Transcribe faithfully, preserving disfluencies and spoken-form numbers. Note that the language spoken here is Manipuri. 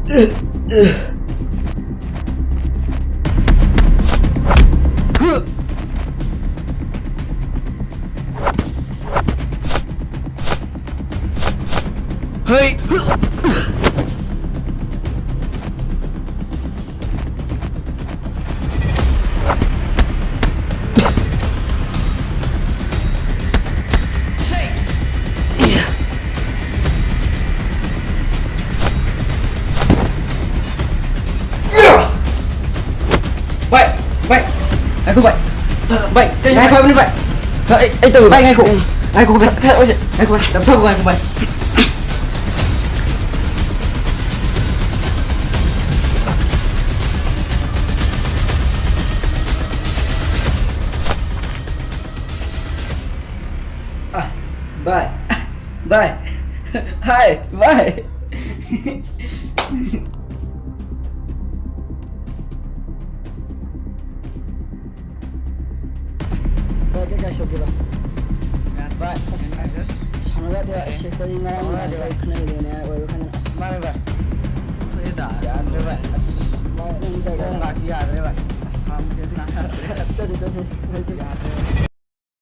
ꯍꯩ! ꯚꯥꯏ, ꯚꯥꯏ, ꯉꯥꯏꯈꯣ ꯚꯥꯏ꯫ ꯚꯥꯏ, ꯀꯩꯅꯣ ꯉꯥꯏꯈꯣ ꯚꯥꯏ? ꯍꯥꯏꯕꯅꯤ ꯚꯥꯏ꯫ ꯑꯩ, ꯑꯩ ꯇꯧꯒꯦ ꯚꯥꯏ, ꯚꯥꯏ꯫ ꯉꯥꯏꯈꯣ꯫ ꯉꯥꯏꯈꯣ ꯚꯥꯏ꯫ ꯊ-, ꯊ-, ꯉꯥꯏꯈꯣ ꯚꯥꯏ꯫ ꯇꯞꯊꯈꯣ, ꯉꯥꯏꯈꯣ ꯚꯥꯏ꯫ ꯑ, ꯚꯥꯏ꯫ ꯚꯥꯏ꯫ ꯍꯥꯏ, ꯚꯥꯏ꯫ ꯚꯥꯏ, ꯀꯩ ꯀꯥꯏ ꯁꯣꯛꯀꯦ ꯚꯥꯏ? ꯚꯥꯏ, ꯑꯁ, ꯁꯥꯟꯅꯕ ꯌꯥꯗꯦ ꯚꯥꯏ꯫ ꯑꯁ, ꯑꯩꯈꯣꯏꯗꯤ ꯉꯔꯥꯡ ꯁꯥꯟꯅꯕ ꯌꯥꯗꯦ ꯅꯍꯥꯟꯗꯩ ꯚꯥꯏ꯫ ꯈꯠꯅꯔꯤꯕꯅꯦ, ꯑꯣꯏꯕ ꯈꯟꯗꯅ꯫ ꯑꯁ꯫ ꯃꯥꯅꯦ ꯚꯥꯏ꯫ ꯌꯥꯗ꯭ꯔꯦ ꯚꯥꯏ꯫ ꯑꯁ꯫ ꯚꯥꯏ, ꯅꯪ ꯀꯩ ꯀꯩ ꯈꯣꯡꯒꯥꯁꯤ ꯌꯥꯗ꯭ꯔꯦ ꯚꯥꯏ꯫ ꯆꯠꯁꯤ, ꯆꯠꯁꯤ꯫ ꯌꯥꯗ꯭ꯔꯦ ꯚꯥꯏ꯫